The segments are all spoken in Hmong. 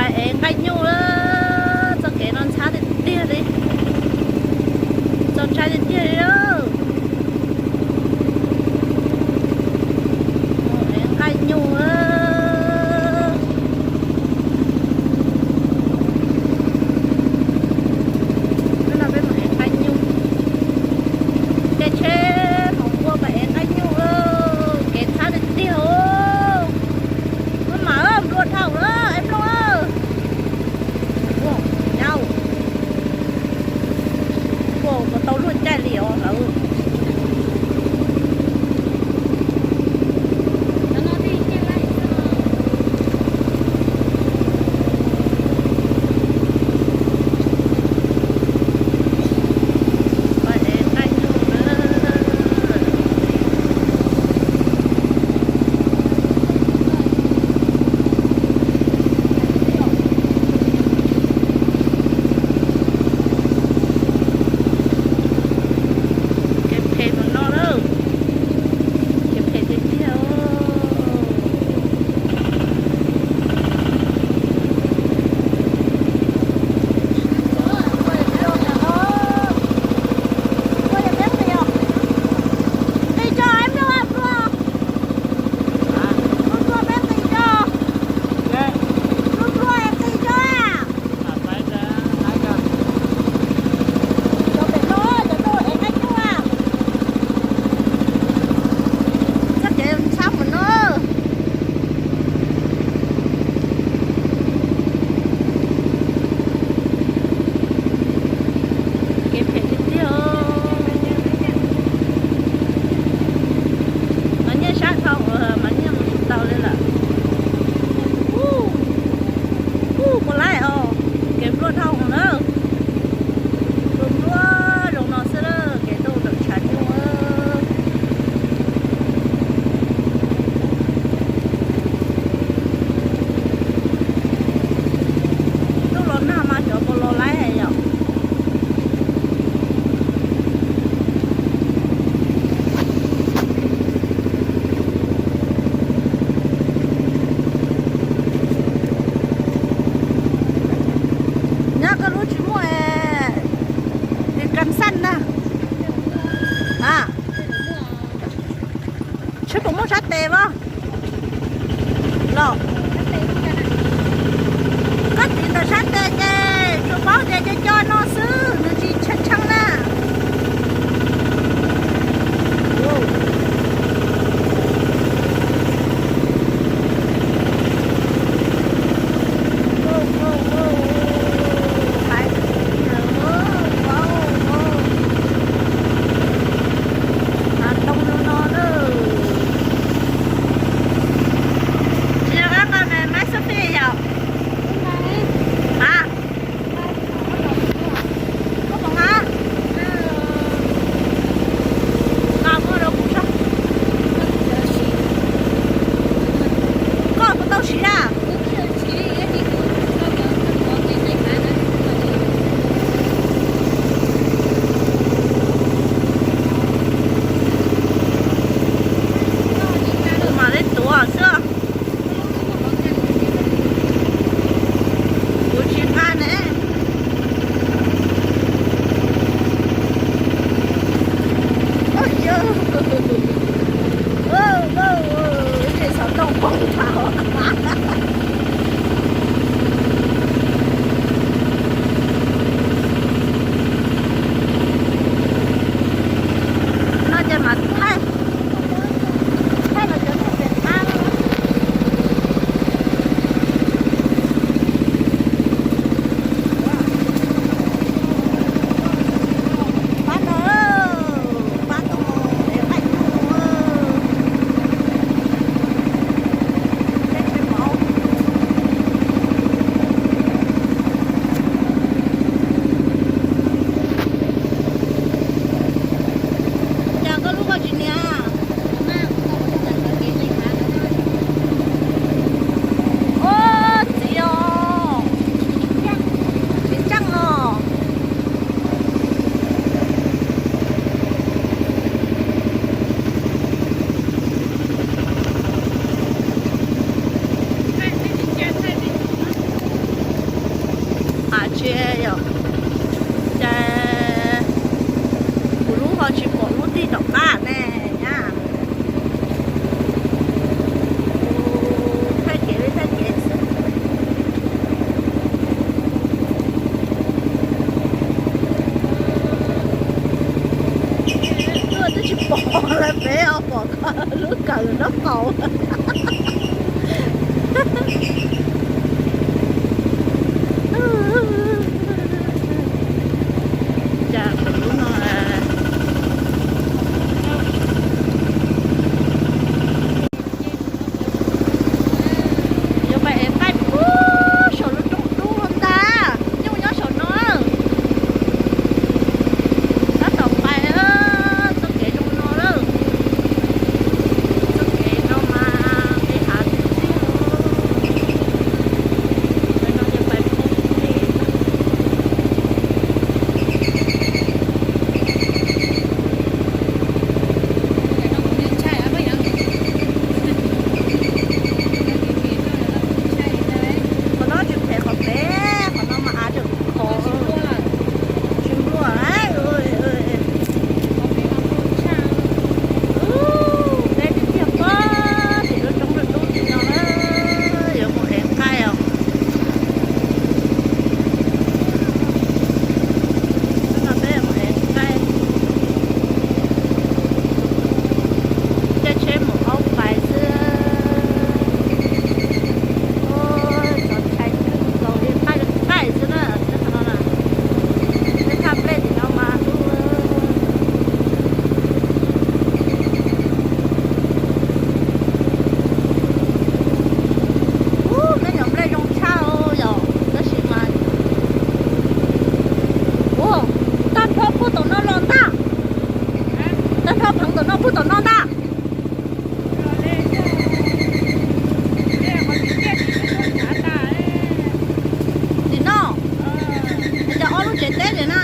Ev nqaij nyuj lawm, txoj kev no ntxhab tiag tiag li, txaus ntshai tiag tiag li lawm. Mus ev nqaij nyuj lawm. Hnub no peb mus ev nqaij nyuj, caij tsheb mus ua pas ev nqaij nyuj lawm, kev ntxhab tiag tiag os. Maj mam nplua dhau lawm, ev nplooj lawm. Ua, nyab, ua puas tau luag caij li os lawv. Kev phem mus no lawm, kev phem tiag tiag. Txoj kev ntxhab mus no. Kev phem tiag tiag. Mas nyiaj sab dhau, mas nyiaj mus tsis tau li lawm. Ub, ub, puas laib os, kev nplua dhau na. Nplua nplua zoo no xwb lawm, kev tuaj ntawm tshav nyuj. Ntuj los nag mas xyov puas los laib yom. Nyob koj lub tsis muaj es, tis kas xaj na. A, tsheb puas muaj sab tes los? Los, koj tiv ntawm sab tes ces tsuas paub tias co co no xwb, nws tsis tshee tshee na. Too no no na. Tsis nqa nqa mas Maiv Xab Fij yom? A, koj puas nqa? Nqa muab rau kuv saib. Koj puas tau siv na? Kuv mam li tuav xwb. Kuv tsis nqa ne. Ua, ua, ua, ua, ua, ua, xov tooj poob dhau. No ces mam thaij, thaij los cov niag pem qab no. Pab no, pab tau ev nqaij nyuj, caij tsheb mauv. Cas koj lub koj tsis nias? Ua txiv os, tsis ntseej os. Yog, cas kuv lub ho tsis pom lub tig tom qab ne nyab. Thaij kev li thaij kev xwb. Twb tsis pom lawm, peb ho pom koj lub kawm nraub qaum. Cas lub no yuav pais ev nqaij puag saum lub roob dub no ntag, nyuj nyob saum no. Tab tom pais txoj kev zoo no lawm. Txoj kev no mas nqis hav tiag tiag. Pais no ces pais poob li. Qhov no tsis phem qhov pem, qhov no mas av tseem khov. Tsis nplua lawm. Ub, deb tiag tiag pob, tim lub roob dub dub tim no na, yuav mus ev nqaij os. Hnub no peb mus ev nqaij, caij tsheb mus aub pais xwb. Txaus ntshai kawg nkaus li, nqaij nqaij xwb na, tej qhov no na. Tej thaj nplej tim no mas ub, ub, me nyuam nplej zoo tshaj yom, tab sis mas, ua, tag nrho puag tom no los ntag. Tag nrho pheev tom no puag tom no ntag. Tim no, cov ob lub tsev teb tim na.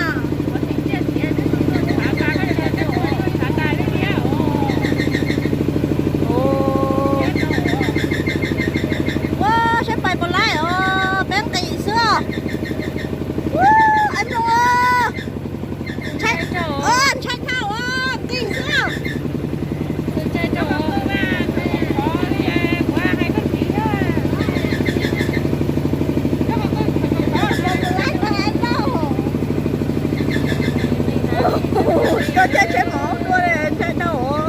Ua, saib pais puas laib os, peb nqis xwb os. Ub, Ab Nplooj, ntshai, ntshai dhau os, nqis xwb. Koj caij tsheb mus aub dua li, ntshai dhau os.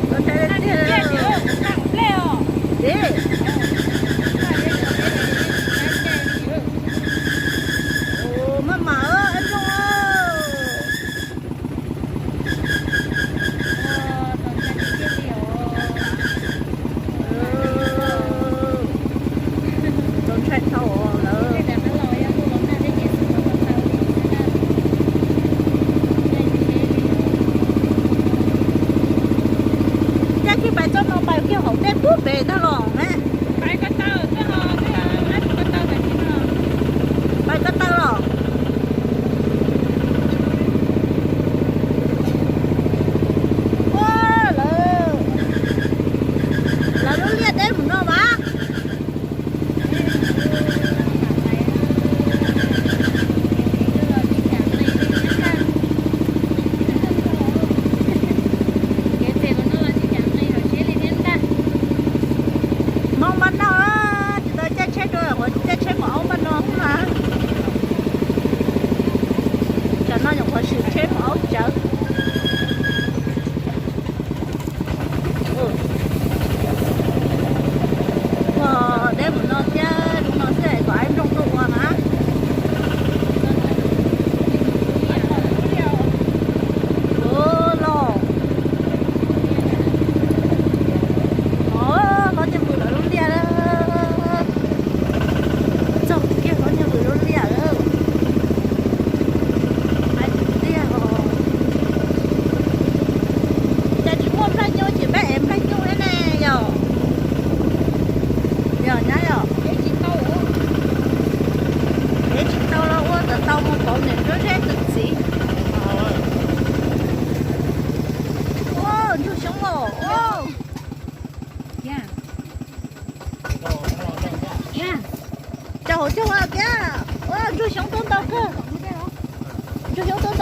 Txaus ntshai tiag tiag. Tim. Maj mam, Ab Nplooj. Txaus ntshai dhau lawm. Caij kiag pais txoj no pais kiag hauv dej puag pem ntag los ne. Pais ko taw los. Ua, lawv, lawv lub liaj deb mus no mas. Hmoov mas no, tsis tau caij tsheb rau, caij tsheb mus aub mas no mas. Tam no nyuam qhuav swm tsheb mus aub tsawv. Ua, deb mus no thiab, hnub no xwb es kom Ab Nplooj tuaj ua na. Ua los, o, hlob Nyiaj Vwm lawv lub liaj. Txog kiag hlob Nyiaj Vwm lub liaj lawm. Hais tiag os.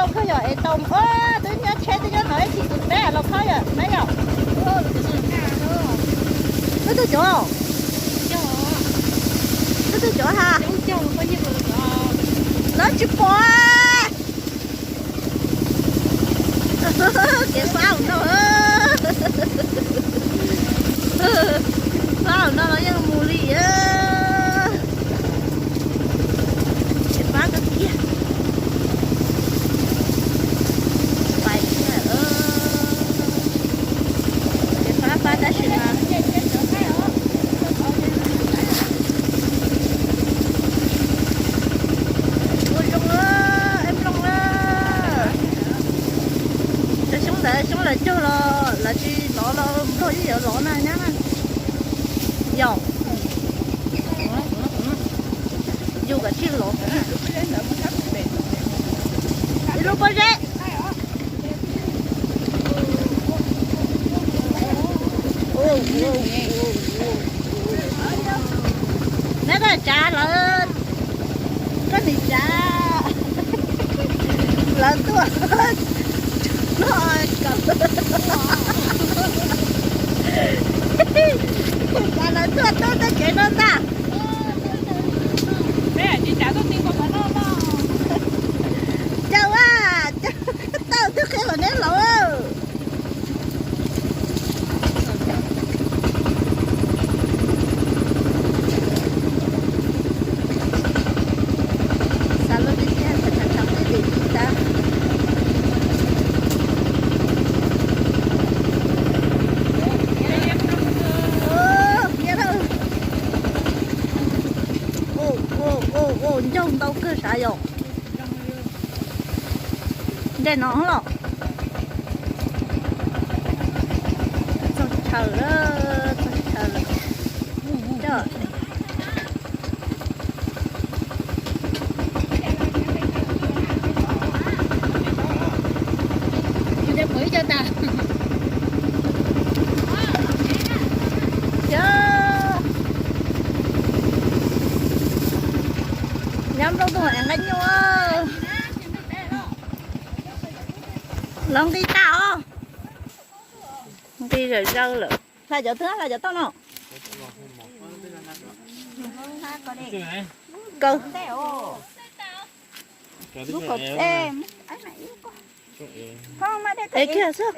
Koj yog es tau, twb nyob tsheb twb nyob no ib tsis tus peb los koj yog na yom. Lub twg cov, lub twg cov ha, lawv tsis pom. Kev fab no, fab no los yeej mus li. Kev fab kawg kiag. Pais thiab. Kev fab fab tab sis mas ua zoo, ib nplooj na. Cov xyoob ntawd xyoob lawv cog los lawv tsis lov los nplog yeej yuav lov na nyab na. Yog yus kav tsij lov. Ib lub pob zeb. Neb koj tsav lawv, koj nim tsav lawv tuaj no, tsav lawv tuaj tub tej kev no ntag. Caw a, caw, tau twb qhia kom neb laus. Xav lub neb tiag, xav thav thav peb tim tib tag. Ncaug ntau kawg sav yom. Nce no los txog chaw lawm, txog chaw lawm. Nyob nplooj tuaj ev nqaij nyuj. Lawv nqi tag os. Nqi zawm zaws lawm. Hla cov twg, hla cov toj no. Kaw. Ev kiag xwb.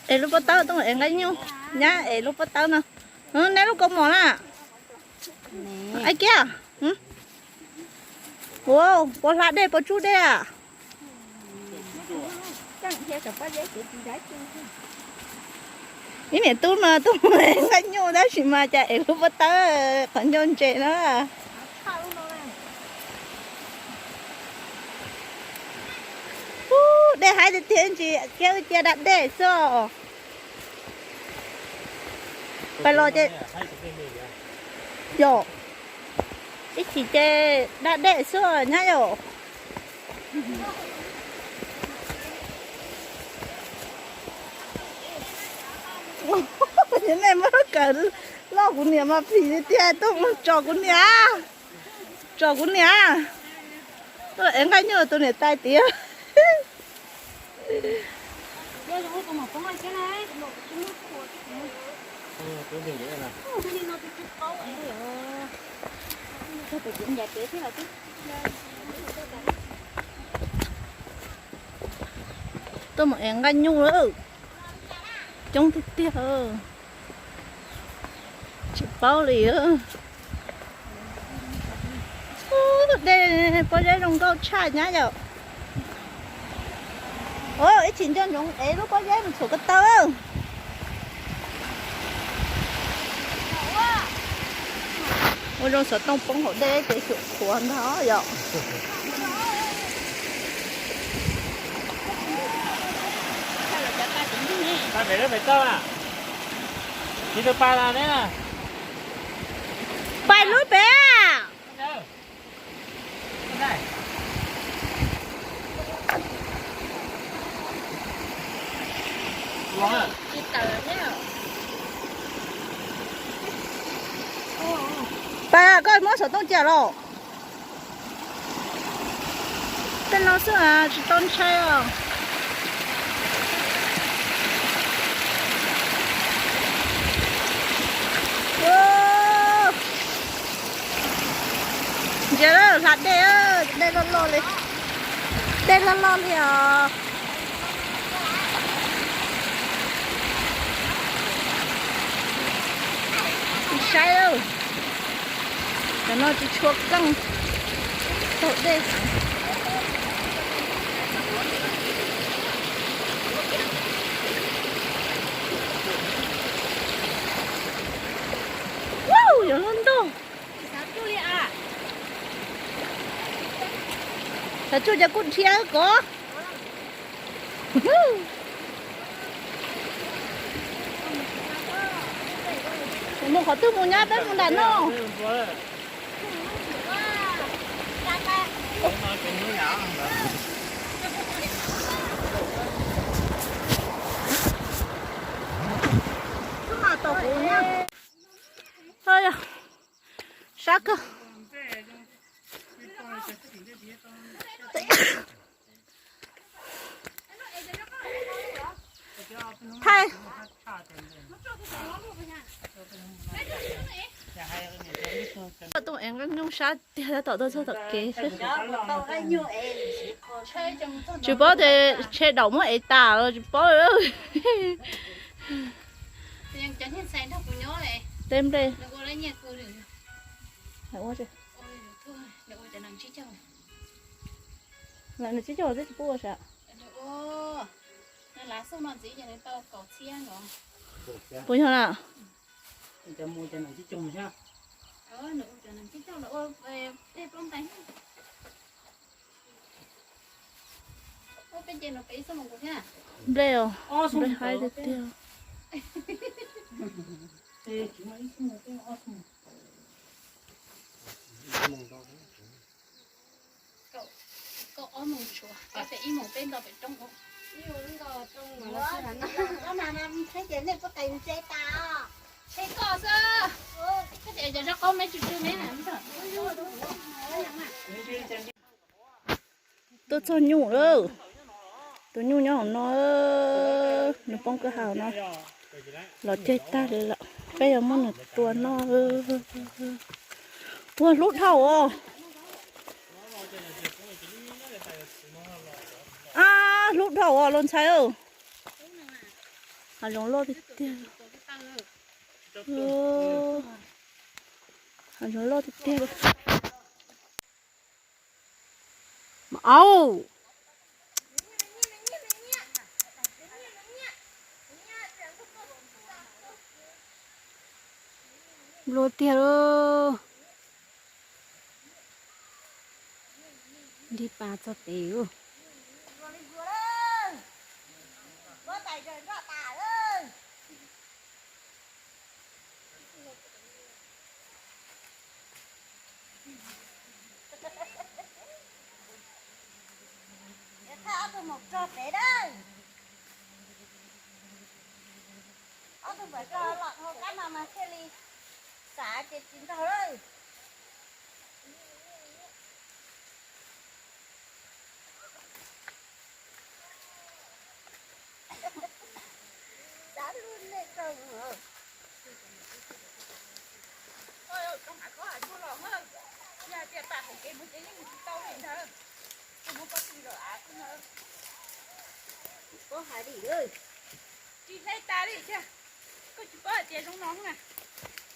Ev lub pob tawb tuaj ev nqaij nyuj, nyab ev lub pob tawb no. Neb lub kaus mom na. Ai kiag. Ua, puas hla dej puas tsub dej a? Ib niam tub no tuaj mus ev nqaij nyuj tab sis mas cas ev lub pob tawb qhov ncauj ntse na. Ub, dej haib tiag tiag ntsis kiag cia da dej xwb os. Pais los ces yom, ib chim ces da dej xwb nyab yom. Nej muab lub kawm loj kuv niam mas phim tiag tiag, tuaj mus tso kuv niam, tso kuv niam. Tuaj ev nqaij nyuj tus niam tais tias. Tuaj mus ev nqaij nyuj lawm. Coob tiag tiag. Tsis paub li. Dej pob zeb zoo nkauj tshaj nyab yom. Ib chim nco ntsoov ev lub pob zeb mus txhuam ko taw. Ua zoo xov tooj poob hauv dej ces xyuam qhuav ntag yom. Pais lub pem. Tsis tawm thiab. Koj muab xov tooj cia los. Tej no xwb tsis tau ntshai os. Ntsia hla dej, dej loj loj li. Dej loj loj li os. Saib, cov no tsis tshua qeej, taug dej heev. Yuav luag ntog. Xav tsuj cov kuj nrhiav kov. Mus qhov twg mus nyab peb mus nram no. Sab kawg. Thaij. Tuaj es nqeeb nyuj sab tiag, tab tom tuaj txog tom kev xwb. Tsis paub tias tshe daum muab ev tas los tsis paub. Teb nplej. Lam nws tsib caug xwb tsis pub ua sav. Puas yog na? Nplej os, nplej haib tiag tiag. Tuaj txog nyuj lawm. Tus nyuj nyob hauv no, nws poob kwj ha no, los ceg tag li lawm. Peb yuav muab nws tua noj. Ua hlub dhau os. Ab, hlub dhau os los ntxhais. Hav zoov loj tiag tiag. Hav zoov loj tiag tiag. Au. Nplua tiag lauj. Nrig pas txog pem lauj. Ob tug maum rog pem dawb. Ob tug maum rog los dhau kab no mas thiaj li xav ces tsis nrog lawm. Xav lub nej rau. Koj hais koj los, yog tias pam hauv kev mus ces yeej mus tsis tau li ntawd. Koj muab pob tw los av xwb na. Pob hais li, tsis hle tas li tiag. Koj tsis paub hais tias zoo no na.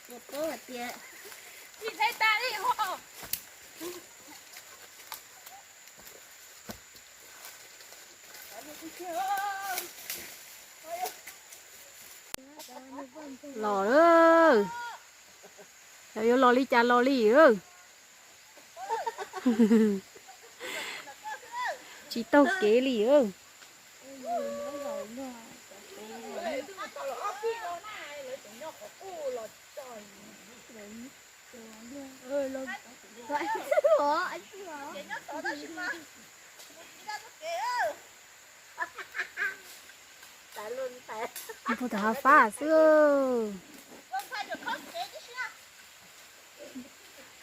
Koj paub hais tias tsis hle tas li ho. Los lawm. Yuav los li cas los li. Tsis taug kev li. Puag tom hav fab xwb.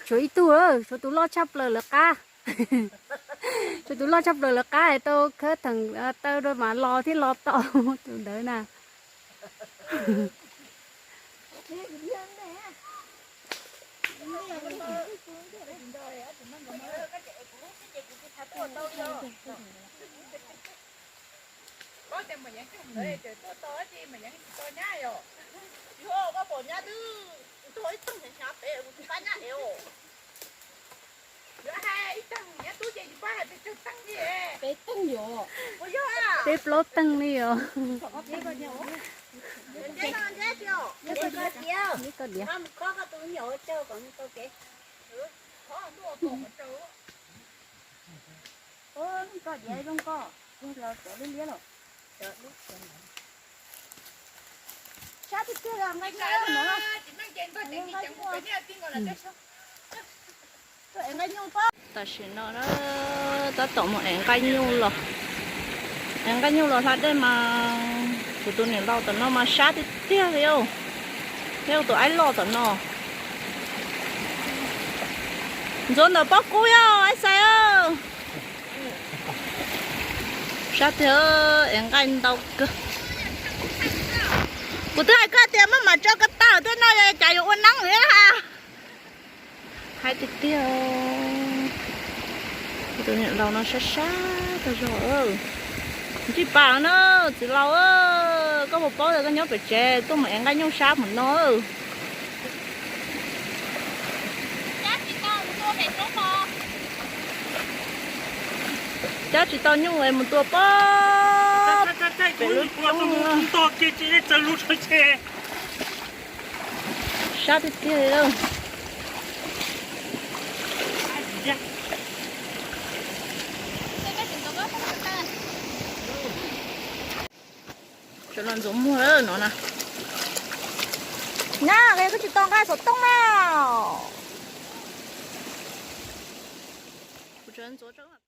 Tshuav ib tug, tshuav tus loj tshaj plaws lawv qab. Tshuav tus loj tshaj plaws lawv qab es tau khawb theem taw rau mas los thiaj los tau tus ntawd na. Koj tias Maiv Yeev cog ntawd ces tuaj tos ces Maiv Yeev tsis tos nyab yom? Yog koj pom nyab twb tuag ib tug hnyav hnyav pem kuv tus qab nyab ev. Yuav hais ib tug nyab tub ces yus pab hais pes tsawg teeg li. Peb teeg yom. Puas yog? Peb plaub teeg li os. Koj diav. Koj diav zoo koj, los cov liab liab los. Sab tiag tiag nqaij nyuj no. Tam sim no na, tab tom mus ev nqaij nyuj los, ev nqaij nyuj los hla dej mas kuv tus niam laus tom no mas sab tiag tiag li. Yog tus aib loj tom no. Ntxuav ntawm pob kub yog aib xais. Sab tiag, ev nqaij ntau kawg. Kuv twb hais koj tias maj mam tso ko taw tej no yog cas yuav ua neeb li ha. Haib tiag tiag. Tus niam laus no sab sab tag zog. Ntsij pas na, txiv laus, koj puas paub tias koj nyob pem tsev tuaj mus ev nqaij nyuj sab mus no. Cab tsis tau nyuj es mus tua pob pem lub roob. Sab tiag tiag li. Sawv los ntxuav muag no na. Nyab, koj tsis tau nqa xov tooj na. Kuv tsuas ntxuav